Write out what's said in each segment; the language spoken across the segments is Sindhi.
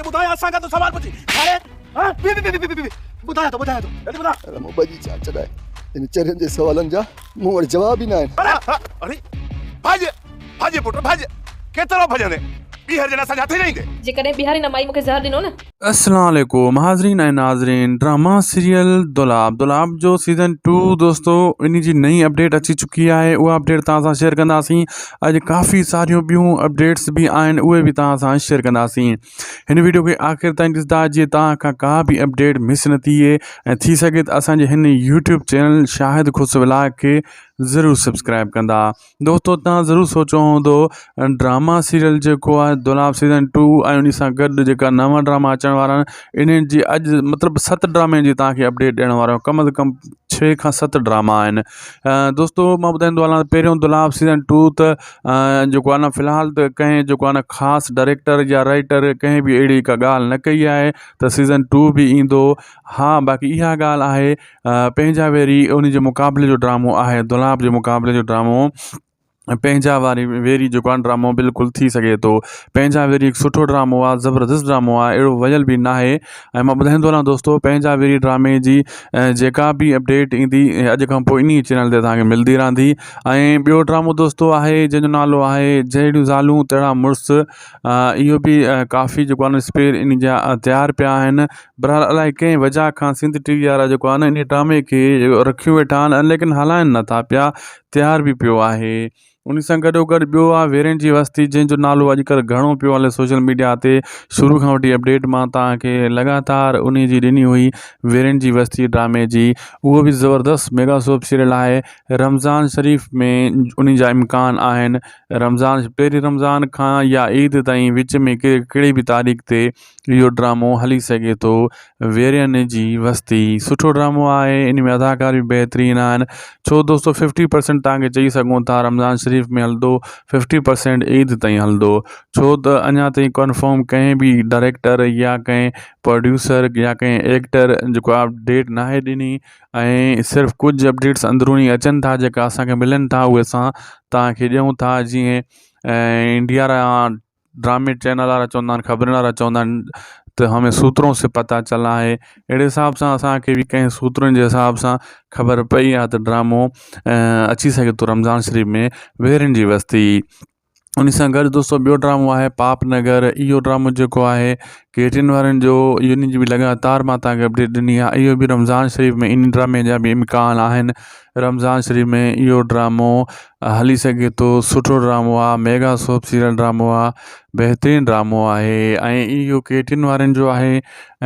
ٻڌاء اسان کان ٿو سوال پڇين هاڻي ها بي بي بي بي بي ٻڌايان ٿو ٻڌايان ٿو جلدي ٻڌاء. اڙي مون ڀڄي چان چڏائي هن چرين جي سوالن جا مون وٽ جواب ئي نه آهن. اڙي ڀڄ ڀڄ پٽ ڀڄ ڪيترو ڀڄندين ٻيهر جڏهن اسان جي هٿ ئي نه ايندين. جيڪڏهن ٻيهر هن مائي مون کي زهر ڏنو نه. السلام عليڪم حاضرين ۽ ناظرين ڊراما سيريل دولاب دولاب جو سيزن ٽو دوستو ان جي نئين اپڊيٽ اچي چڪي آهي اها اپڊيٽ توهان سان شيئر ڪنداسين اڄ ڪافي ساريون ٻيون اپڊيٽس به آهن اهي به توهان سان شيئر ڪنداسين هن ويڊيو کي آخر تائين ڏسندا جيئن توهان کان ڪا به اپڊيٽ مس نه ٿئي ۽ ٿي سگهي ته اسانجي هن يوٽيوب چينل شاهد خوش ولاگ کي ضرور سبسڪرائب ڪندا دوستو توهان ضرور سوچيو هوندو ڊراما سيريل جيڪو آهي دولاب سيزن ٽو ۽ ان سان گڏ جيڪا نوان ڊراما اچڻ وارا آهن انهن جي اڄ مطلب ست ڊرامن جي توهان کي اپڊيٽ ڏيڻ وارو آهيان ڪم از ڪم ڇهه کان ست ڊراما آهن دوستو مان ٻڌائيندو هلان پهريون دولاب سيزن ٽو ته جيڪو آهي نه في الحال ته ڪنهن جيڪو آهي نه خاص ڊائريڪٽر يا رائيٽر ڪنهن به اهڙي ڪا ڳالهه نه ڪئي آهي ته سيزن ٽو به ايندو ها باقي اها ڳالهه آهي پنهنجا ويري ان جي مقابلي جو ڊرامو آهي دولاب جي مقابلي جو ڊرامو پنهنجا واري ويري جيڪو آهي ڊرامو بلڪل ٿي سگهي ٿو پنهنجا ويري هڪ سٺو ڊرامو آهي زبردست ڊرامو آهي اهڙو ويل به ناهي ۽ مان ٻڌائيندو هلان دوستو پنهنجا ويري ڊرامي جي جيڪا به اپڊيٽ ايندي اڄ کان پوء انهي چينل تي توهان کي ملندي رهندي ۽ ٻيو ڊرامو دوستو آهي جنهن جو نالو آهي جهڙيون زالون تهڙا مڙس اهو به ڪافي جيڪو آهي نه اسپير ان جا تيار پيا آهن بھرحال الائي ڪنھن وجه کان سنڌ ٽي وي وارا جيڪو آھي نه انھي ڊرامي کي رکيون ويٺا آھن ليڪن ھلائن نٿا پيا تيار به پيو آھي ان سان گڏو گڏ ٻيو آھي ويرين جي وستي جنھن جو نالو اڄ ڪلھ گھڻو پيو ھلي سوشل ميڊيا تي شروع کان وٺي اپڊيٽ مان توھان کي لڳاتار انھي جي ڏني ھئي ويرين جي وستي ڊرامي جي اھو به زبردست ميگا سوپ سيريل آھي رمضان شريف ۾ انھي جا امڪان آھن رمضان پهرين رمضان کان يا عيد تائين وچ ۾ ڪھڙي به تاريخ تي اهو ڊرامو هلي سگهي ٿو ويرين جي وستي سٺو ڊرامو آهي ان ۾ اداڪار به بهترين آهن ڇو دوستو ففٽي پرسنٽ توهان کي چئي سگهون ٿا رمضان شريف ۾ هلندو ففٽي پرسنٽ عيد تائين هلندو ڇو ته اڃا تائين ڪنفرم ڪنهن به ڊائريڪٽر يا ڪنهن پروڊيوسر يا ڪنهن ايڪٽر جيڪو اپڊيٽ ناهي ڏني ۽ صرف ڪجهه اپڊيٽس اندروني اچن ٿا جيڪا اسانکي ملن ٿا اهي اسان توهان کي ڏيون ٿا جيئن انڊيا ڊرامي چينل وارا چوندا آهن خبرن وارا چوندا آهن ته همي سوترون سي پتا چلا هي اهڙي حساب سان اسانکي به ڪنهن سوترن جي حساب سان خبر پئي آهي ته ڊرامو اچي سگهي ٿو رمضان شريف ۾ ويرين جي وستي ان سان گڏ دوستو ٻيو ڊرامو آهي پاپ نگر اهو ڊرامو جيڪو آهي ڪي ٽي اين وارن جو ان جي به لڳاتار مان توهان کي اپڊيٽ ڏني آهي اهو به رمضان شريف ۾ ان ڊرامي جا به امڪان آهن رمضان شريف ۾ اهو ڊرامو هلي سگهي ٿو سٺو ڊرامو آ ميگا سوپ سيريل ڊرامو آ بهترين ڊرامو آهي ۽ اهو ڪي ٽي اين وارن جو آهي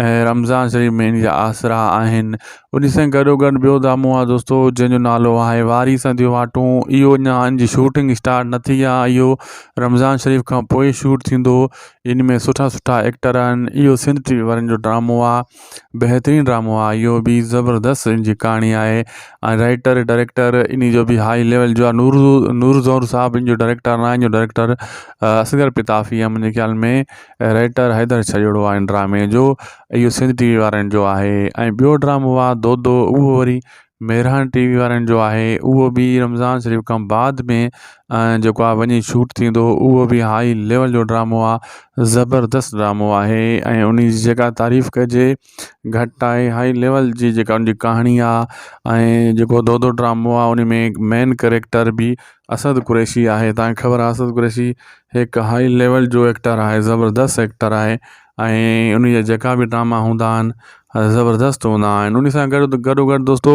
۽ رمضان شريف ۾ ان جا آسرا آهن ان سان گڏو گڏ ٻيو ڊرامو آ دوستو جنهن جو نالو آهي واري سان ٿيون واٽون اهو اڃا ان جي شوٽنگ اسٽارٽ نه ٿي آ اهو رمضان شريف کان پوء شوٽ ٿيندو ان ۾ سٺا سٺا ايڪٽر آهن اهو سنڌ ٽي وي وارن جو ڊرامو آ بهترين ڊرامو آ اهو به زبردست ان جي ڪهاڻي آهي ۽ رائيٽر ڊائريڪٽر انهي جو به هائي ليول جو آ نور نور زئور صاحب ان جو ڊائريڪٽر ناهي ان جو ڊائريڪٽر اصغر پتافي آ منهنجي خيال ۾ رائيٽر حيدر ڇڄڙو آ ان ڊرامي جو اهو سنڌ ٽي وي وارن جو آهي ۽ ٻيو ڊرامو آ دودو اهو وري مهراڻ ٽي وي وارن جو آهي اهو به رمضان شريف کان بعد ۾ جيڪو آهي وڃي شوٽ ٿيندو اهو به هائي ليول جو ڊرامو آهي زبردست ڊرامو آهي ۽ ان جي جيڪا تعريف ڪجي گهٽ آهي هائي ليول جي جيڪا ان جي ڪهاڻي آهي ۽ جيڪو دودو ڊرامو آهي ان ۾ مين ڪريڪٽر به اسد قريشي آهي توهان کي خبر آهي اسد قريشي هڪ هائي ليول جو ايڪٽر آهي زبردست ايڪٽر آهي ۽ ان جا جيڪا به ڊراما هوندا آهن زبردست هوندا آهن ان سان گڏ گڏو گڏ دوستو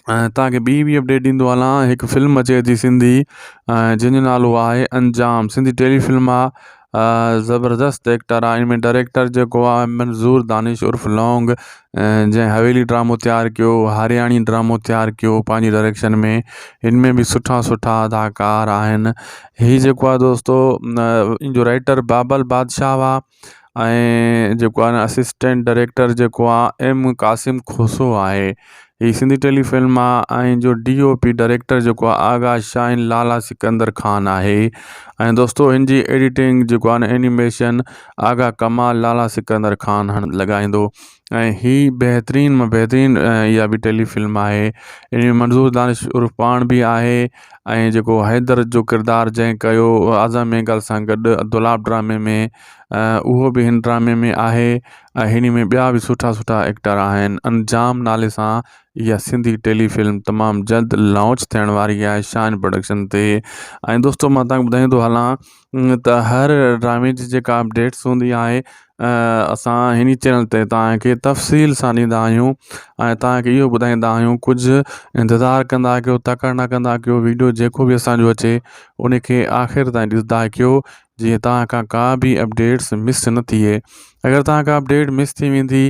توهان کي ٻي به اپڊيٽ ڏيندو هلان هڪ فلم اچي ٿي سنڌي جنهن جو نالو آهي انجام سنڌي ٽيلي فلم آهي زبردست ايڪٽر آهي ان ۾ ڊائريڪٽر جيڪو آهي منظور دانش عرف لونگ جنهن حويلي ڊرامو تيار ڪيو هارياڻي ڊرامو تيار ڪيو پنهنجي ڊائريڪشن ۾ ان ۾ به سٺا سٺا اداڪار آهن هي جيڪو آهي دوستو ان جو رائيٽر بابل بادشاهه آهي ۽ جيڪو آهي نه اسسٽنٽ ڊائريڪٽر جيڪو آهي ايم قاسم کوسو آهي. هي سنڌي ٽيلي فلم آ ۽ جو ڊي او پي ڊائريڪٽر جيڪو آ آغا شاهين لالا سڪندر خان آهي ۽ دوستو هن جي ايڊيٽنگ جيڪو آ نه اينيميشن آغا ڪمال لالا سڪندر خان هڻ لڳائيندو ۽ هي بهترين مان بهترين اها به ٽيلي فلم آهي ان ۾ منظور دانش عرف پاڻ به آهي ۽ جيڪو حيدر جو ڪردار جنهن ڪيو اعظم مينگل سان گڏ دولاب ڊرامي ۾ اهو به هن ڊرامي ۾ آهي ۽ هن ۾ ٻيا به سٺا سٺا ايڪٽر آهن انجام نالي سان اها سنڌي ٽيلي فلم تمام جلد لانچ ٿيڻ واري آهي شاهين پروڊڪشن تي ۽ دوستو مان تهانکي ٻڌائيندو هلان ته هر ڊرامي جي جيڪا اپڊيٽس هوندي آهي اسان هن چينل تي تهانکي تفصيل سان ڏيندا آهيون ۽ تهانکي اهو ٻڌائيندا آهيون ڪجهه انتظار ڪندا ڪيو تڪڙ نه ڪندا ڪيو ويڊيو جيڪو به اسانجو اچي ان کي آخر تائين ڏسندا ڪيو جيئن توهان کان ڪا به اپڊيٽس مس نه ٿئي اگر توهان کان اپڊيٽ مس ٿي ويندي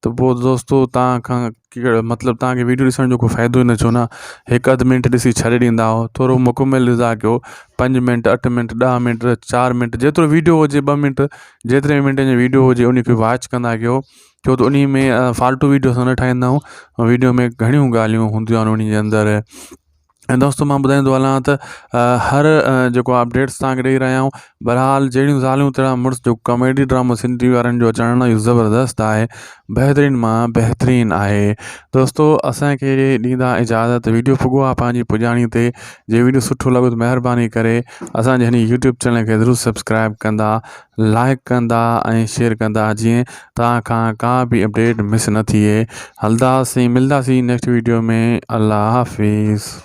ته پوء دوستو توهان کان ڪهڙو مطلب توهان کي ويڊيو ڏسڻ جو ڪو فائدو ئي نه ٿيو نه هڪ اڌ منٽ ڏسي ڇڏي ڏيندا هو ٿورو مڪمل ڏسندا ڪيو پنج منٽ اٺ منٽ ڏهه منٽ چار منٽ جيترو ويڊيو هجي ٻه منٽ جيتري منٽن جو ويڊيو هجي ان کي واچ ڪندا ڪيو ڇو ته انهي ۾ فالتو ويڊيو اسان نه ٺاهيندا آهيون ويڊيو ۾ گهڻيون ڳالهيون هونديون آهن انهي جي اندر ۽ دوستو مان ٻڌائيندو هلان ته هر جيڪو اپڊيٽس توهان کي ڏئي رهيا آهيون بهرحال جهڙيون زالون تهڙا مڙس جو ڪاميڊي ڊرامو سنڌي وارن جو اچڻ اهو زبردست آهي بهترين مان بهترين آهي دوستو اسانکي ڏيندا اجازت ويڊيو پڳو آهي پنهنجي پڄاڻي تي جي ويڊيو سٺو لڳو ته مهرباني ڪري اسانجي هن يوٽيوب چينل کي ضرور سبسڪرائب ڪندا لائڪ ڪندا ۽ شيئر ڪندا جيئن توهان کان ڪا به اپڊيٽ مس نه ٿئي هلداسين ملداسين نيڪسٽ ويڊيو ۾ الله حافظ.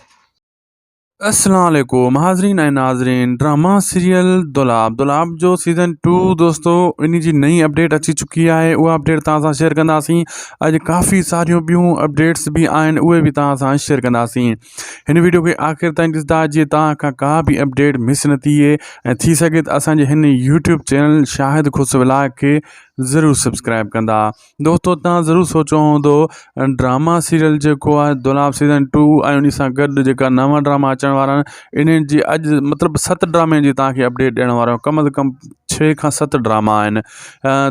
السلام عليڪم حاضرين ۽ ناظرين ڊراما سيريل دولاب دولاب جو سيزن 2 دوستو ان جي نئين اپڊيٽ اچي چڪي آهي اها اپڊيٽ توهان سان شيئر ڪنداسين اڄ ڪافي ساريون ٻيون اپڊيٽس به آهن اهي به توهان سان شيئر ڪنداسين هن ويڊيو کي آخر تائين ڏسندا جيئن توهان کان ڪا به اپڊيٽ مس نه ٿئي ۽ ٿي سگهي ته اسان جي هن YouTube channel Shahid Khoso vlog کي ضرور سبسڪرائب ڪندا دوستو تان ضرور سوچيو هوندو ڊراما سيريل جيڪو آهي دولاب سيزن 2 ۽ ان سان گڏ جيڪا نوان ڊراما اچڻ وارا آهن انهن جي اڄ مطلب ست ڊرامن جي تان کي اپڊيٽ ڏيڻ وارو آهيان ڪم از ڪم ڇهه کان ست ڊراما آهن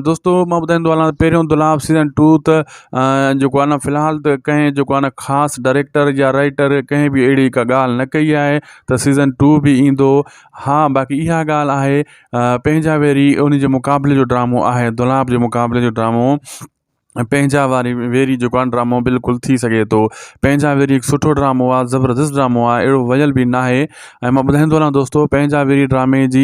دوستو مان ٻڌائيندو هلان پهريون دولاب سيزن 2 ته جيڪو آهي نه في الحال ته ڪنهن جيڪو آهي نه خاص ڊائريڪٽر يا رائيٽر ڪنهن به اهڙي ڪا ڳالهه نه ڪئي آهي ته سيزن 2 به ايندو ها باقي اها ڳالهه آهي پنهنجا ويري ان جي مقابلي جو ڊرامو آهي دولاب جي مقابلي جو ڊرامو پنهنجا واري ويري جيڪو آهي ڊرامو بلڪل ٿي سگهي ٿو پنهنجا ويري هڪ سٺو ڊرامو آهي زبردست ڊرامو آهي اهڙو ويل به ناهي ۽ مان ٻڌائيندو هلان دوستو پنهنجا ويري ڊرامي جي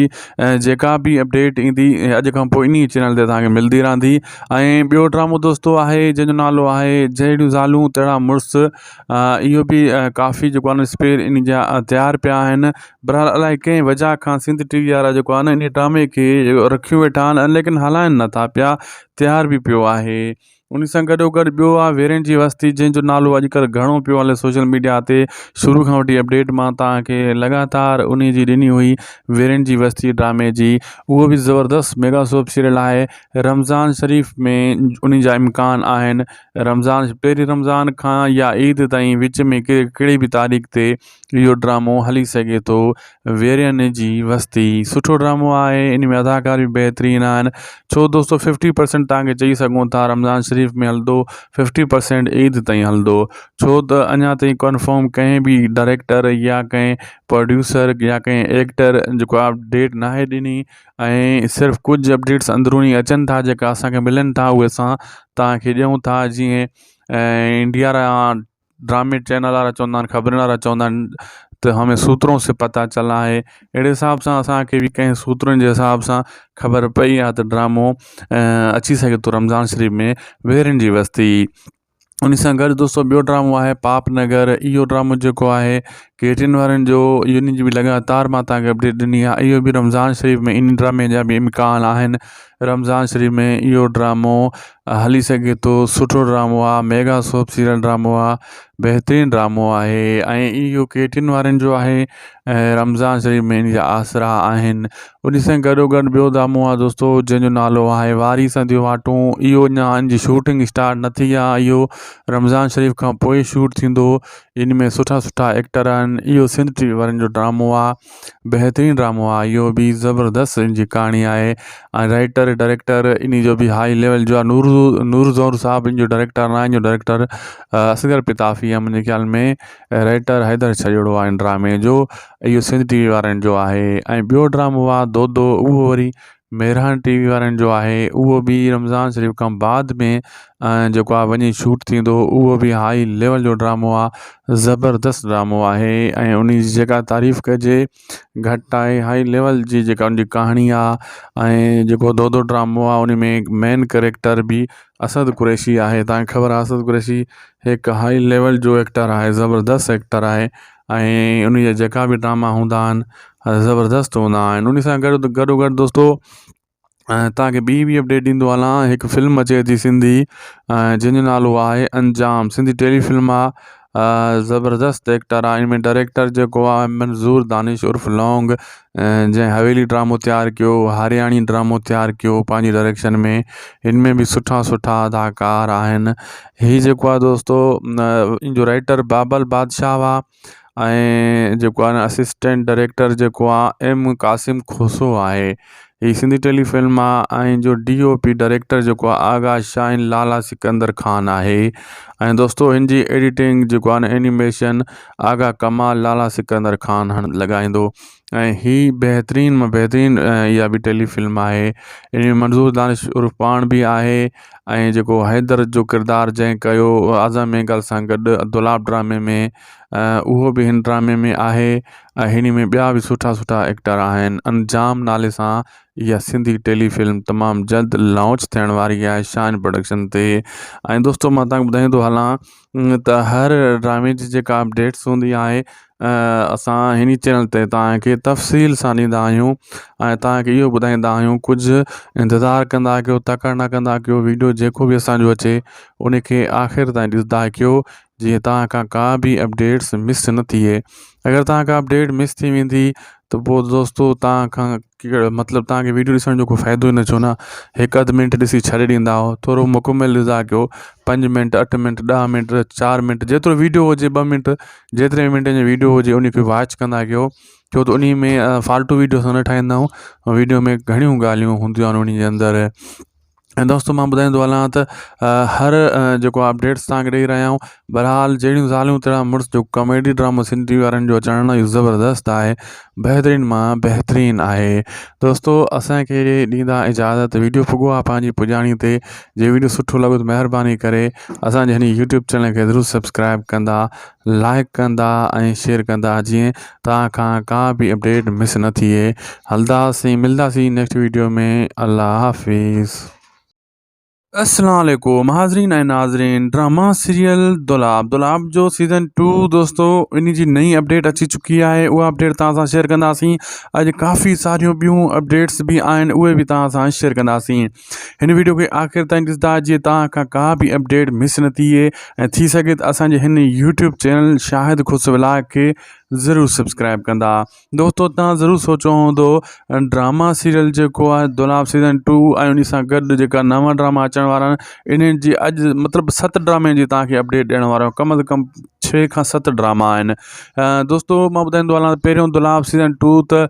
جيڪا به اپڊيٽ ايندي اڄ کان پوء انهي چينل تي توهان کي ملندي رهندي ۽ ٻيو ڊرامو دوستو آهي جنهن جو نالو آهي جهڙيون زالون تهڙا مڙس اهو به ڪافي جيڪو آهي نه اسپير ان جا تيار پيا آهن بهرحال الائي ڪنهن وجه کان سنڌ ٽي وي وارا جيڪو آهي نه ان ڊرامي کي رکيو ويٺا آهن ليڪن هلائن نٿا پيا تيار به پيو آهي ان سان گڏو گڏ ٻيو آهي ويرين جي وستي جنهن جو نالو اڄڪلهه گهڻو پيو هلي سوشل ميڊيا تي شروع کان وٺي اپڊيٽ مان توهان کي لڳاتار ان جي ڏني هئي ويرين جي وستي ڊرامي جي اهو به زبردست ميگا سوپ سيريل آهي رمضان شريف ۾ ان جا امڪان آهن رمضان پهرين رمضان کان يا عيد تائين وچ ۾ ڪهڙي به تاريخ تي اهو ڊرامو هلي سگهي ٿو ويرين جي وستي سٺو ڊرامو آهي ان ۾ اداڪار به بهترين آهن ڇو دوستو ففٽي پرسنٽ تان کي چئي سگهون ٿا رمضان شريف ۾ هلندو ففٽي پرسنٽ عيد تائين هلندو ڇو ته اڃا تائين ڪنفرم ڪنهن به ڊائريڪٽر يا ڪنهن پروڊيوسر يا ڪنهن ايڪٽر جيڪو اپڊيٽ ناهي ڏني ۽ صرف ڪجهه اپڊيٽس اندروني اچن ٿا جيڪا اسانکي ملن ٿا اهي اسان توهان کي ڏيون ٿا جيئن انڊيا را ڊرامي چينل وارا چوندا آهن خبرن وارا چوندا آهن ته همي سوترون سي پتا چلا هي اهڙي حساب سان اسانکي به ڪنهن سوترن جي حساب سان خبر پئي آهي ته ڊرامو اچي سگهي ٿو رمضان شريف ۾ ويرين جي وستي ان سان گڏ دوستو ٻيو ڊرامو آهي پاپ نگر اهو ڊرامو جيڪو آهي ڪيٽين وارن جو ان جي به لڳاتار مان تهانکي اپڊيٽ ڏني آهي اهو به رمضان شريف ۾ ان ڊرامي جا به امڪان آهن رمضان شريف ۾ اهو ڊرامو هلي سگهي ٿو سٺو ڊرامو آهي ميگا سوپ سيريل ڊرامو آهي بهترين ڊرامو آهي ۽ اهو ڪيٽين وارن جو آهي ۽ رمضان شريف ۾ ان جا آسرا آهن ان سان گڏو گڏ ٻيو ڊرامو آهي دوستو جنهن جو نالو آهي واري سنديون واٽون اهو اڃا ان جي شوٽنگ اسٽارٽ نه ٿي آهي اهو رمضان شريف کان پوء شوٽ ٿيندو ان ۾ سٺا سٺا ايڪٽر آهن. آهن اهو سنڌ ٽي وي وارن جو ڊرامو آهي بهترين ڊرامو آهي اهو به زبردست ان جي ڪهاڻي آهي ۽ رائٽر ڊائريڪٽر ان جو به هائي ليول جو آهي نور نور زور صاحب ان جو ڊائريڪٽر آهي ان جو ڊائريڪٽر اصغر پتافي آهي منهنجي خيال ۾ رائٽر حيدر ڇڄڙو آهي ان ڊرامي جو اهو سنڌ ٽي وي وارن جو آهي ۽ ٻيو ڊرامو آهي دودو اهو وري مهراڻ ٽي وي وارن جو آهي اهو به رمضان شريف کان بعد ۾ جيڪو آهي وڃي شوٽ ٿيندو اهو به هائي ليول جو ڊرامو آهي زبردست ڊرامو آهي ۽ ان جي جيڪا تعريف ڪجي گهٽ آهي هائي ليول جي جيڪا ان جي ڪهاڻي آهي ۽ جيڪو دودو ڊرامو آهي ان ۾ مين ڪريڪٽر به اسد قريشي آهي تهانکي خبر آهي اسد قريشي هڪ هائي ليول جو ايڪٽر آهي زبردست ايڪٽر آهي ۽ ان جا جيڪا به ڊراما هوندا آهن زبردست هوندا آهن ان سان گڏ گڏو گڏ دوستو توهان کي ٻي به اپڊيٽ ڏيندو هلان هڪ فلم اچي ٿي سنڌي جنهن جو نالو آهي انجام سنڌي ٽيلي فلم آهي زبردست ايڪٽر آهي ان ۾ ڊائريڪٽر جيڪو آهي منظور دانش عرف لونگ جنهن حويلي ڊرامو تيار ڪيو هارياڻي ڊرامو تيار ڪيو پنهنجي ڊائريڪشن ۾ ان ۾ به سٺا سٺا اداڪار آهن هي جيڪو آهي دوستو ان جو رائيٽر بابل بادشاهه آهي ۽ جيڪو آهي نه اسسٽنٽ ڊائريڪٽر جيڪو آهي ايم قاسم کوسو آهي هي سنڌي ٽيلي فلم آهي ۽ جو ڊي او پي ڊائريڪٽر جيڪو آهي آغا شاهين لالا سڪندر خان آهي ۽ دوستو هن جي ايڊيٽنگ جيڪو آهي نه اينيميشن آغا ڪمال لالا سڪندر خان هڻ لڳائيندو ۽ هي بهترين مان بهترين اها به ٽيلي فلم آهي ان ۾ منظور دانش عرف پاڻ به آهي ۽ جيڪو حيدر جو ڪردار جنهن ڪيو اعظم مينگل سان گڏ دولاب ڊرامي ۾ اهو به هن ڊرامي ۾ آهي ۽ هن ۾ ٻيا به سٺا سٺا ايڪٽر آهن انجام نالي سان اها سنڌي ٽيلي فلم تمام جلد لانچ ٿيڻ واري آهي شان پروڊڪشن تي ۽ دوستو مان تهانکي ٻڌائيندو هلان ته هر ڊرامي جي جيڪا اپڊيٽس هوندي آهي اسان هن چينل تي توهان کي تفصيل سان ڏيندا آهيون ۽ توهان کي اهو ٻڌائيندا آهيون ڪجهه انتظار ڪندا ڪيو تڪڙ نه ڪندا ڪيو ويڊيو جيڪو به اسانجو اچي ان کي آخر تائين ڏسندا ڪيو جيئن توهان کان ڪا به اپڊيٽس مس نه ٿئي اگر توهان کان اپڊيٽ مس ٿي ويندي ته پوء دوستو توهان کان ڪهڙو مطلب توهان کي ويڊيو ڏسڻ جو ڪو فائدو ئي نه ڇو نه هڪ اڌ منٽ ڏسي ڇڏي ڏيندا هو ٿورو مڪمل ڏسندا ڪيو پنج منٽ اٺ منٽ ڏهه منٽ چار منٽ جيترو ويڊيو هجي ٻه منٽ جيتري منٽن جو ويڊيو هجي ان کي واچ ڪندا ڪيو ڇو ته انهي ۾ فالتو ويڊيو اسان نه ٺاهيندا آهيون ويڊيو ۾ گهڻيون ڳالهيون هونديون آهن انهي جي اندر ۽ دوستو مان ٻڌائيندو هلان ته هر جيڪو اپڊيٽس توهان کي ڏئي رهيا آهيون بهرحال جهڙيون زالون تهڙا مڙس جو ڪاميڊي ڊرامو سنڌي وارن جو اچڻ اهو زبردست آهي بهترين مان بهترين آهي دوستو اسانکي ڏيندا اجازت ويڊيو پڳو آهي پنهنجي پڄاڻي تي جي ويڊيو سٺو لڳو ته مهرباني ڪري اسانجي هن يوٽيوب چينل کي ضرور سبسڪرائب ڪندا لائڪ ڪندا ۽ شيئر ڪندا جيئن توهان کان ڪا به اپڊيٽ مس نه ٿئي هلداسين ملداسين نيڪسٽ ويڊيو ۾ الله حافظ. السلام عليڪم حاضرين ۽ ناظرين ڊراما سيريل دولاب دولاب جو سيزن 2 دوستو ان جي نئين اپڊيٽ اچي چڪي آهي اها اپڊيٽ توهان سان شيئر ڪنداسين اڄ ڪافي ساريون ٻيون اپڊيٽس به آهن اهي به توهان سان شيئر ڪنداسين هن ويڊيو کي آخر تائين ڏسندا جيئن توهان کان ڪا به اپڊيٽ مس نه ٿئي ۽ ٿي سگهي ته اسان جي هن YouTube channel Shahid Khoso vlog کي ضرور سبسڪرائب ڪندا دوستو توهان ضرور سوچيو هوندو ڊراما سيريل جيڪو آهي دولاب سيزن 2 ۽ ان سان گڏ جيڪا نوان ڊراما اچڻ وارا آهن انهن جي اڄ مطلب ست ڊرامن جي توهان کي اپڊيٽ ڏيڻ وارو آهيان ڪم از ڪم ڇهه کان ست ڊراما آهن دوستو مان ٻڌائيندو هلان پهريون دولاب سيزن 2 ته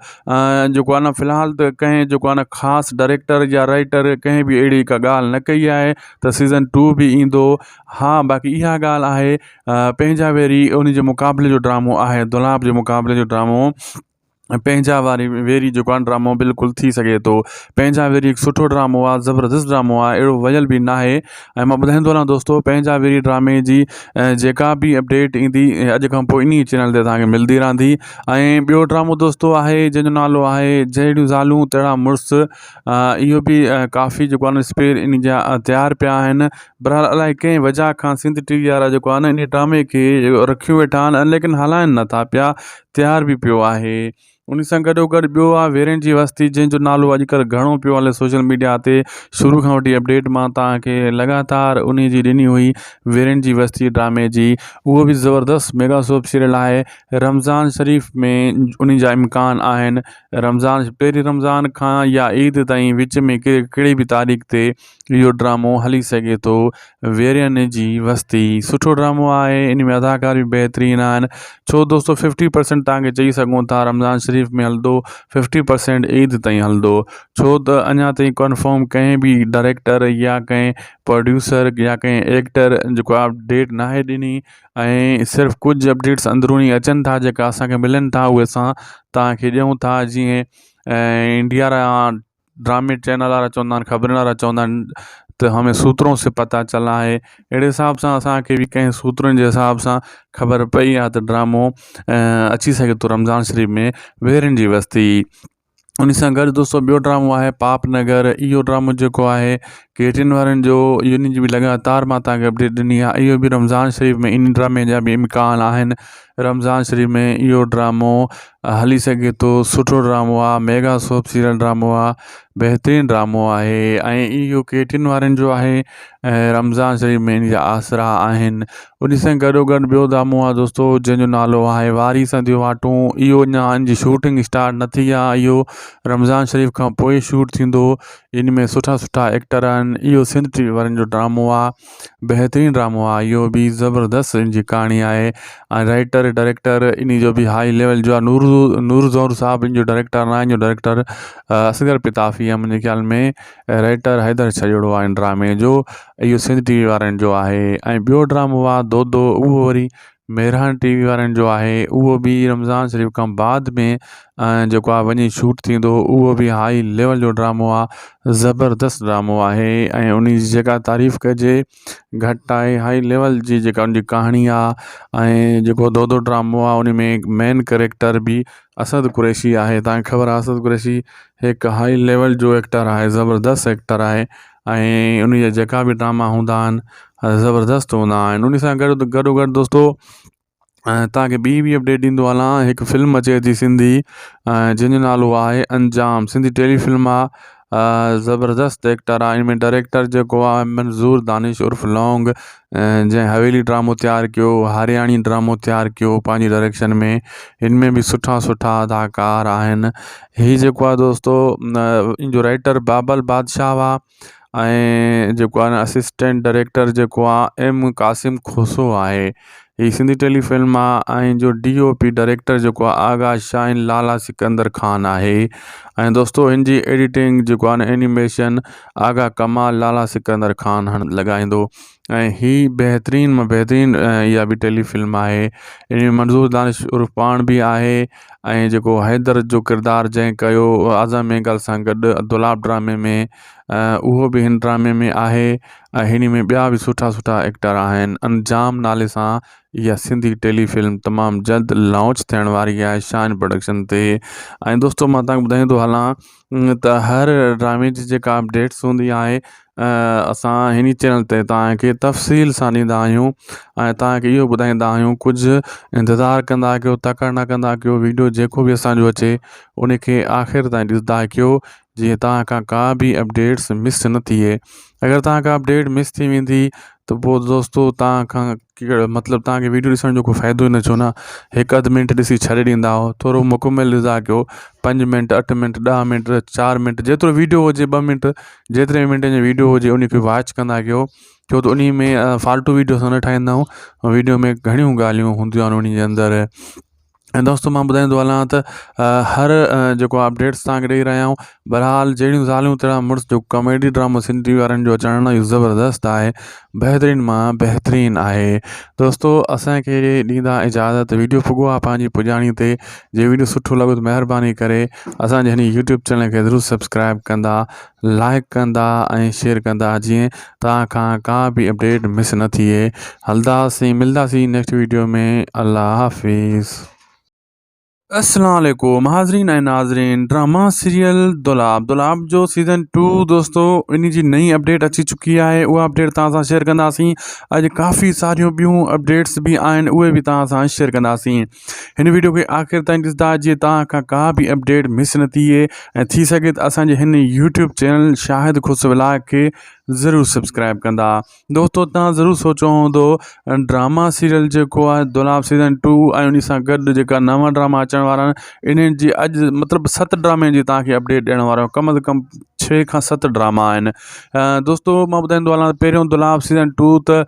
جيڪو آهي نه في الحال ته ڪنهن جيڪو آهي نه خاص ڊائريڪٽر يا رائيٽر ڪنهن به اهڙي ڪا ڳالهه نه ڪئي آهي ته سيزن ٽو به ايندو ها باقي اها ڳالهه آهي پنهنجا ويري ان جي مقابلي جو ڊرامو آهي دولاب جي مقابلي جو ڊرامو پنهنجا واري ويري جيڪو آهي ڊرامو بلڪل ٿي سگهي ٿو پنهنجا ويري هڪ سٺو ڊرامو آهي زبردست ڊرامو آهي اهڙو ويل به ناهي ۽ مان ٻڌائيندو هلان دوستو پنهنجا ويري ڊرامي جي جيڪا به اپڊيٽ ايندي اڄ کان پوء انهي چينل تي توهان کي ملندي رهندي ۽ ٻيو ڊرامو دوستو آهي جنهن جو نالو آهي جهڙيون زالون تهڙا مڙس اهو به ڪافي جيڪو آهي نه اسپير ان جا تيار پيا آهن بهرحال الائي ڪنهن وجه کان سنڌ ٽي وي وارا جيڪو آهي نه ان ڊرامي کي رکيو ويٺا آهن ليڪن هلائن نٿا پيا تيار به پيو آهي. ان سان گڏو گڏ ٻيو آهي ويرين جي وستي جنهن جو نالو اڄڪلهه گهڻو پيو هلي سوشل ميڊيا تي شروع کان وٺي اپڊيٽ مان توهان کي لڳاتار ان جي ڏني هئي ويرين جي وستي ڊرامي جي اهو به زبردست ميگا سوپ سيريل آهي رمضان شريف ۾ ان جا امڪان آهن رمضان پهرين رمضان کان يا عيد تائين وچ ۾ ڪهڙي به تاريخ تي اهو ڊرامو هلي سگهي ٿو ويرين جي وستي سٺو ڊرامو آهي ان ۾ اداڪار به بهترين آهن ڇو دوستو ففٽي پرسنٽ تان کي چئي سگهون ٿا رمضان شريف ۾ هلندو ففٽي پرسنٽ عيد تائين هلندو ڇو ته اڃا تائين ڪنفرم ڪنهن به ڊائريڪٽر يا ڪنهن پروڊيوسر يا ڪنهن ايڪٽر جيڪو اپڊيٽ ناهي ڏني ۽ صرف ڪجهه اپڊيٽس اندروني اچن ٿا جيڪا اسانکي ملن ٿا اهي اسان توهان کي ڏيون ٿا جيئن انڊيا ڊرامي چينل وارا چوندا آهن خبرن وارا چوندا آهن ته همي سوترون سي پتا چلا هي اهڙي حساب سان اسانکي به ڪنهن سوترن جي حساب سان خبر پئي آهي ته ڊرامو اچي سگهي ٿو رمضان شريف ۾ ويرين جي وستي ان سان گڏ دوستو ٻيو ڊرامو آهي پاپ نگر اهو ڊرامو جيڪو آهي ڪيٽين وارن جو ان جي به لڳاتار مان تهانکي اپڊيٽ ڏني آهي اهو به رمضان شريف ۾ ان ڊرامي جا به امڪان آهن رمضان شريف ۾ اهو ڊرامو هلي سگهي ٿو سٺو ڊرامو آهي ميگا سوپ سيريل ڊرامو آهي بهترين ڊرامو آهي ۽ اهو ڪي ٽين وارن جو آهي ۽ رمضان شريف ۾ ان جا آسرا آهن ان سان گڏو گڏ ٻيو ڊرامو آهي دوستو جنهن جو نالو آهي واري سان ٿيو واٽون اهو اڃا ان جي شوٽنگ اسٽارٽ نه ٿي آهي اهو رمضان شريف کان پوء شوٽ ٿيندو ان ۾ سٺا سٺا ايڪٽر آهن اهو سنڌ ٽي وي وارن جو ڊرامو آهي بهترين ڊرامو آ اهو به زبردست ان جي ڪهاڻي آهي ۽ رائيٽر ڊائريڪٽر ان جو به هائي ليول جو آ نور نور زور صاحب ان جو ڊائريڪٽر آهي ان جو ڊائريڪٽر اصغر پتافي آ منهنجي خيال ۾ رائيٽر حيدر ڇڄڙو آ ان ڊرامي جو اهو سنڌ ٽي وي وارن جو آهي ۽ ٻيو ڊرامو آ دودو اهو وري مهراڻ ٽي وي وارن جو آهي اهو به رمضان شريف کان بعد ۾ جيڪو آهي وڃي شوٽ ٿيندو اهو به هائي ليول جو ڊرامو آهي زبردست ڊرامو آهي ۽ ان جي جيڪا تعريف ڪجي گهٽ آهي هائي ليول جي جيڪا ان جي ڪهاڻي آهي ۽ جيڪو دودو ڊرامو آهي ان ۾ مين ڪريڪٽر به اسد قريشي آهي تهانکي خبر آهي اسد قريشي هڪ هائي ليول جو ايڪٽر آهي زبردست ايڪٽر آهي ۽ ان جا جيڪا به ڊراما هوندا آهن زبردست هوندا آهن ان سان گڏ گڏو گڏ دوستو توهان کي ٻي به اپڊيٽ ڏيندو هلان هڪ فلم اچي ٿي سنڌي جنهن جو نالو آهي انجام سنڌي ٽيلي فلم آهي زبردست ايڪٽر آهي ان ۾ ڊائريڪٽر جيڪو آهي منظور دانش عرف لونگ جنهن حويلي ڊرامو تيار ڪيو هارياڻي ڊرامو تيار ڪيو پنهنجي ڊائريڪشن ۾ ان ۾ به سٺا سٺا اداڪار آهن هي جيڪو آهي دوستو ان جو رائيٽر بابل بادشاهه آهي ۽ جيڪو آهي نه اسسٽنٽ ڊائريڪٽر جيڪو آهي ايم قاسم کوسو آهي هي سنڌي ٽيلي فلم آهي ۽ جو ڊي او پي ڊائريڪٽر جيڪو آهي آغا شاهين لالا سڪندر خان آهي ۽ دوستو هن جي ايڊيٽنگ جيڪو آهي نه اينيميشن آغا ڪمال لالا سڪندر خان هڻ لڳائيندو ۽ هي بهترين مان بهترين اها به ٽيلي فلم آهي ان ۾ منظور دانش عرف پاڻ به آهي ۽ جيڪو حيدر جو ڪردار جنهن ڪيو اعظم مينگل سان گڏ دولاب ڊرامي ۾ اهو به هن ڊرامي ۾ آهي ۽ هن ۾ ٻيا به سٺا سٺا ايڪٽر آهن انجام نالي سان اها سنڌي ٽيلي فلم تمام جلد لانچ ٿيڻ واري آهي شاهين پروڊڪشن تي ۽ دوستو مان تهانکي ٻڌائيندو هلان ته هر ڊرامي جي جيڪا اپڊيٽس هوندي آهي اسان هن چينل تي توهان کي تفصيل سان ڏيندا آهيون ۽ توهان کي اهو ٻڌائيندا آهيون ڪجهه انتظار ڪندا ڪيو تڪڙ نه ڪندا ڪيو ويڊيو جيڪو به اسانجو اچي ان کي آخر تائين ڏسندا ڪيو جيئن توهان کان ڪا به اپڊيٽس مس نه ٿئي اگر توهان کان اپڊيٽ مس ٿي ويندي ته پوء دوستو توهان کان ڪهڙو مطلب توهان کي ويڊيو ڏسڻ جو ڪو فائدو ئي نه ٿيو نه هڪ اڌ منٽ ڏسي ڇڏي ڏيندا هئو ٿورو مڪمل ڏسندا ڪيو پنج منٽ اٺ منٽ ڏهه منٽ چار منٽ جيترو ويڊيو هجي ٻه منٽ جيتري منٽن جو ويڊيو هجي ان کي واچ ڪندا ڪيو ڇو ته انهي ۾ فالتو ويڊيو اسان نه ٺاهيندا آهيون ويڊيو ۾ گهڻيون ڳالهيون هونديون آهن انهي جي اندر ۽ دوستو مان ٻڌائيندو هلان ته هر جيڪو اپڊيٽس توهان کي ڏئي رهيا آهيون بهرحال جهڙيون زالون تهڙا مڙس جو ڪاميڊي ڊرامو سنڌي وارن جو اچڻ اهو زبردست آهي بهترين مان بهترين آهي دوستو اسانکي ڏيندا اجازت ويڊيو پڳو آهي پنهنجي پڄاڻي تي جي ويڊيو سٺو لڳو ته مهرباني ڪري اسانجي هن يوٽيوب چينل کي ضرور سبسڪرائب ڪندا لائڪ ڪندا ۽ شيئر ڪندا جيئن توهان کان ڪا به اپڊيٽ مس نه ٿئي هلداسين ملداسين نيڪسٽ ويڊيو ۾ الله حافظ. السلام عليڪم حاضرين ۽ ناظرين ڊراما سيريل دولاب دولاب جو سيزن 2 دوستو ان جي نئين اپڊيٽ اچي چڪي آهي اها اپڊيٽ توهان سان شيئر ڪنداسين اڄ ڪافي ساريون ٻيون اپڊيٽس به آهن اهي به توهان سان شيئر ڪنداسين هن ويڊيو کي آخر تائين ڏسندا جيئن توهان کان ڪا به اپڊيٽ مس نه ٿئي ۽ ٿي سگهي ته اسان جي هن يوٽيوب چينل شاهد خوش ولاگ کي ضرور سبسڪرائب ڪندا دوستو توهان ضرور سوچيو هوندو ڊراما سيريل جيڪو آهي دولاب سيزن ٽو ۽ ان سان گڏ جيڪا نوان ڊراما اچڻ وارا آهن انهن جي اڄ مطلب ست ڊرامن جي توهان کي اپڊيٽ ڏيڻ وارو آهيان ڪم از ڪم ڇهه کان ست ڊراما آهن دوستو مان ٻڌائيندو هلان پهريون دولاب سيزن ٽو ته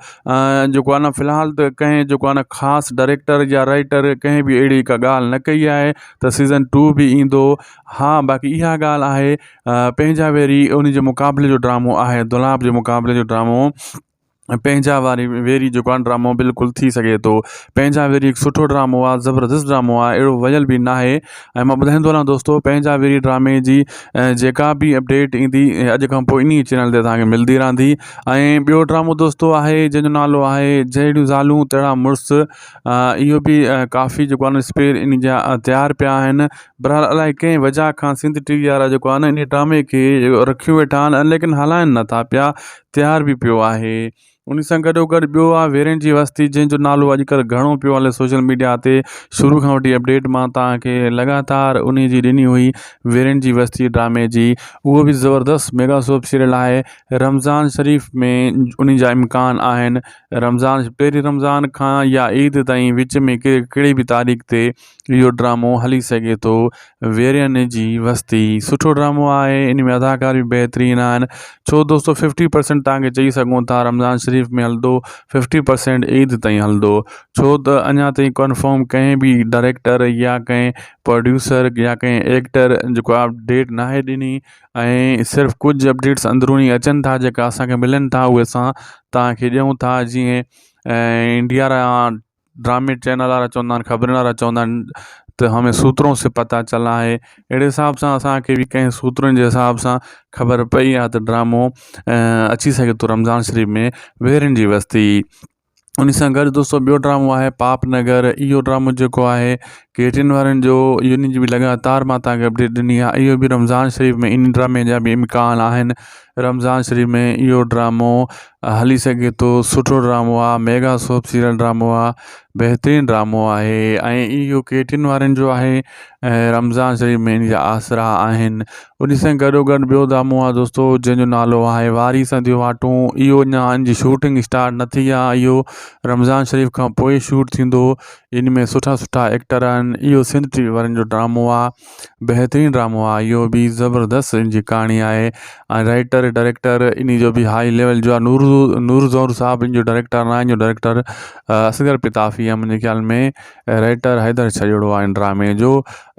جيڪو آهي نه في الحال ته ڪنهن جيڪو آهي نه خاص ڊائريڪٽر يا رائيٽر ڪنهن به اهڙي ڪا ڳالهه نه ڪئي آهي ته سيزن ٽو به ايندو ها باقي اها ڳالهه آهي پنهنجا ويري ان جي مقابلي جو ڊرامو آهي دولاب جي مقابلي جو ڊرامو پنهنجا واري ويري جيڪو آهي ڊرامو بلڪل ٿي سگهي ٿو پنهنجا ويري هڪ سٺو ڊرامو آهي زبردست ڊرامو آهي اهڙو ويل به ناهي ۽ مان ٻڌائيندو هلان دوستو پنهنجا ويري ڊرامي جي جيڪا به اپڊيٽ ايندي اڄ کان پوء انهي چينل تي توهان کي ملندي رهندي ۽ ٻيو ڊرامو دوستو آهي جنهن جو نالو آهي جهڙيون زالون تهڙا مڙس اهو به ڪافي جيڪو آهي اسپير ان جا تيار پيا آهن بھرحال الائي ڪنهن وجه کان سنڌ ٽي وي وارا جيڪو آهي نه انهي ڊرامي کي رکيو ويٺا آهن ليڪن هلائن نٿا پيا تيار به پيو آهي ان سان گڏو گڏ ٻيو آهي ويرين جي وستي جنهن جو نالو اڄڪلهه گهڻو پيو هلي سوشل ميڊيا تي شروع کان وٺي اپڊيٽ مان توهان کي لڳاتار انهي جي ڏني هئي ويرين جي وستي ڊرامي جي اهو به زبردست ميگا سوپ سيريل آهي رمضان شريف ۾ انهي جا امڪان آهن رمضان پهرين رمضان کان يا عيد تائين وچ ۾ ڪهڙي به تاريخ تي اهو ڊرامو هلي سگهي ٿو ويرين جي وستي سٺو ڊرامو آهي ان ۾ اداڪار به بهترين آهن ڇو دوستو ففٽي پرسنٽ توهان کي چئي سگهون ٿا رمضان شريف ۾ هلندو ففٽي پرسنٽ عيد تائين هلندو ڇو ته اڃا تائين ڪنفرم ڪنهن به ڊائريڪٽر يا ڪنهن پروڊيوسر يا ڪنهن ايڪٽر جيڪو آهي اپڊيٽ ناهي ڏني ۽ صرف ڪجهه اپڊيٽس اندروني اچن ٿا جيڪا اسانکي ملن ٿا اهي اسان توهان کي ڏيون ٿا جيئن انڊيا ڊرامي چينل وارا چوندا آهن خبرن وارا چوندا آهن ته همي سوترون سي پتا چلا آهي اهڙي حساب سان اسانکي به ڪنهن سوترن جي حساب سان خبر پئي آهي ته ڊرامو اچي سگهي ٿو رمضان شريف ۾ ويرين جي وستي ان سان گڏ دوستو ٻيو ڊرامو آهي پاپ نگر اهو ڊرامو جيڪو آهي ڪيٽين وارن جو ان جي به لڳاتار مان تهانکي اپڊيٽ ڏني آهي اهو به رمضان شريف ۾ ان ڊرامي جا به امڪان آهن رمضان شريف ۾ اهو ڊرامو هلي سگهي ٿو سٺو ڊرامو آهي ميگا سوپ سيريل ڊرامو آهي بهترين ڊرامو آهي ۽ اهو ڪيٽين وارن جو آهي ۽ رمضان شريف ۾ ان جا آسرا آهن ان سان گڏو گڏ ٻيو ڊرامو آهي دوستو جنهن جو نالو آهي واري سان ٿيو واٽون اهو اڃا ان جي شوٽنگ اسٽارٽ نه ٿي آهي اهو رمضان شريف کان پوء شوٽ ٿيندو ان ۾ سٺا سٺا ايڪٽر آهن اهو سنڌ ٽي وي وارن جو ڊرامو آهي بهترين ڊرامو آهي اهو به زبردست ان جي ڪهاڻي آهي ۽ رائيٽر ڊائريڪٽر ان جو به هائي ليول جو آهي نور نور زور صاحب ان جو ڊائريڪٽر ناهي ان جو ڊائريڪٽر اصغر پتافي آهي منهنجي خيال ۾ رائيٽر حيدر ڇڄڙو آهي ان ڊرامي جو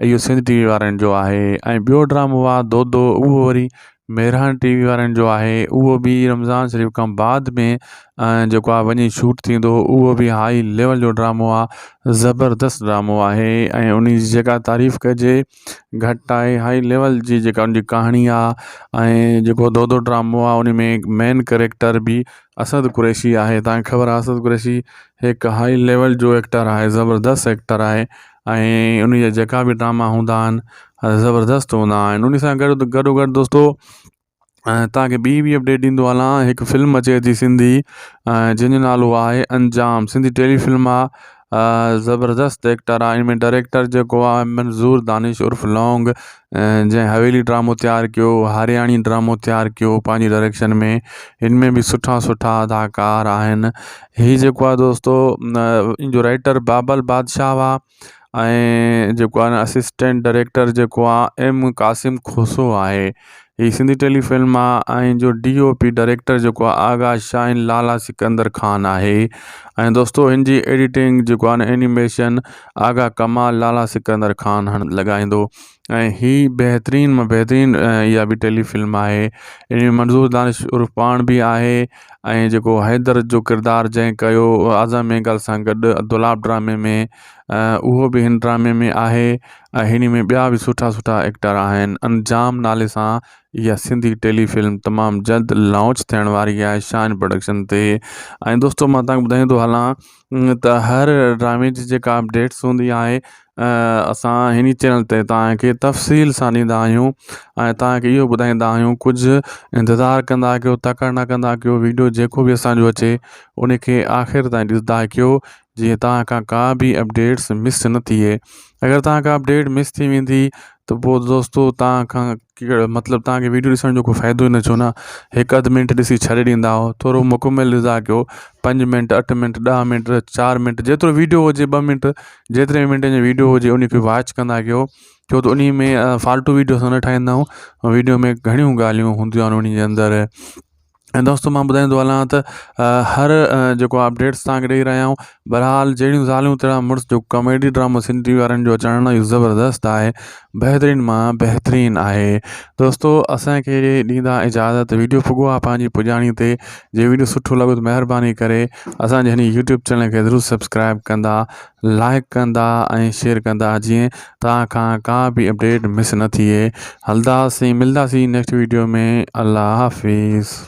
اهو سنڌ ٽي وي وارن جو آهي ۽ ٻيو ڊرامو آهي دودو اهو وري مهراڻ ٽي وي وارن جو آهي اهو به رمضان شريف کان بعد ۾ جيڪو آهي وڃي شوٽ ٿيندو اهو به هائي ليول جو ڊرامو آهي زبردست ڊرامو آهي ۽ ان جي جيڪا تعريف ڪجي گهٽ آهي هائي ليول جي جيڪا ان جي ڪهاڻي آهي ۽ جيڪو دودو ڊرامو آهي ان ۾ مين ڪريڪٽر به اسد قريشي آهي تهان کي خبر آهي اسد قريشي هڪ هائي ليول جو ايڪٽر آهي زبردست ايڪٽر آهي ۽ ان جا جيڪا به ڊراما هوندا آهن زبردست هوندا آهن ان سان گڏ گڏو گڏ دوستو توهان کي ٻي به اپڊيٽ ڏيندو هلان هڪ فلم اچي ٿي سنڌي جنهن جو نالو آهي انجام سنڌي ٽيلي فلم آهي زبردست ايڪٽر آهي ان ۾ ڊائريڪٽر جيڪو آهي منظور دانش عرف لونگ جنهن حويلي ڊرامو تيار ڪيو هارياڻي ڊرامو تيار ڪيو پنهنجي ڊائريڪشن ۾ هن ۾ به سٺا سٺا اداڪار آهن هي جيڪو آهي دوستو ان جو رائيٽر بابل بادشاهه آهي ۽ جيڪو آهي نه اسسٽنٽ ڊائريڪٽر جيڪو آهي ايم قاسم کوسو آهي هي سنڌي ٽيلي فلم آهي ۽ جو ڊي او پي ڊائريڪٽر جيڪو آهي آغا شاهين لالا سڪندر خان آهي ۽ دوستو هن جي ايڊيٽنگ جيڪو آهي نه اينيميشن آغا ڪمال لالا سڪندر خان هڻ لڳائيندو ۽ هي بهترين مان بهترين اها به ٽيلي فلم آهي ان ۾ منظور دانش عرف پاڻ به آهي ۽ جيڪو حيدر جو ڪردار جنهن ڪيو اعظم مينگل سان گڏ دولاب ڊرامي ۾ اهو به هن ڊرامي ۾ آهي ۽ هن ۾ ٻيا به سٺا سٺا ايڪٽر آهن انجام نالي سان اها سنڌي ٽيلي فلم تمام جلد لانچ ٿيڻ واري آهي شان پروڊڪشن تي ۽ دوستو مان تهانکي ٻڌائيندو هلان ته هر ڊرامي جي جيڪا اپڊيٽس هوندي آهي اسان هن چينل تي توهان کي تفصيل سان ڏيندا آهيون ۽ توهان کي اهو ٻڌائيندا آهيون ڪجهه انتظار ڪندا ڪيو تڪڙ نه ڪندا ڪيو ويڊيو جيڪو به اسانجو اچي ان کي آخر تائين ڏسندا ڪيو جيئن توهان کان ڪا به اپڊيٽس مس نه ٿئي اگر توهان کان اپڊيٽ مس ٿي ويندي ته پوء دوستو توهان کان ڪهڙو مطلب توهان کي ويڊيو ڏسڻ جو ڪو فائدو ئي نه ڇو نه هڪ اڌ منٽ ڏسي ڇڏي ڏيندا هئو ٿورو مڪمل ڏسندا ڪيو پنج منٽ اٺ منٽ ڏهه منٽ چار منٽ جيترو ويڊيو هجي ٻه منٽ جيتري منٽن جو ويڊيو هجي ان کي واچ ڪندا ڪيو ڇو ته انهي ۾ فالتو ويڊيو اسان نه ٺاهيندا آهيون ويڊيو ۾ گهڻيون ڳالهيون هونديون آهن انهي جي اندر ۽ دوستو مان ٻڌائيندو هلان ته هر جيڪو اپڊيٽس توهان کي ڏئي رهيا آهيون بهرحال جهڙيون زالون تهڙا مڙس جو ڪاميڊي ڊرامو سنڌي وارن جو اچڻ نه اهو زبردست آهي بهترين مان بهترين آهي دوستو اسانکي ڏيندا اجازت ويڊيو پڳو آهي پنهنجي پڄاڻي تي جي ويڊيو سٺو لڳو ته مهرباني ڪري اسانجي هن يوٽيوب چينل کي ضرور سبسڪرائب ڪندا لائڪ ڪندا ۽ شيئر ڪندا جيئن توهان کان ڪا به اپڊيٽ مس نه ٿئي هلداسين ملداسين نيڪسٽ ويڊيو ۾ الله حافظ.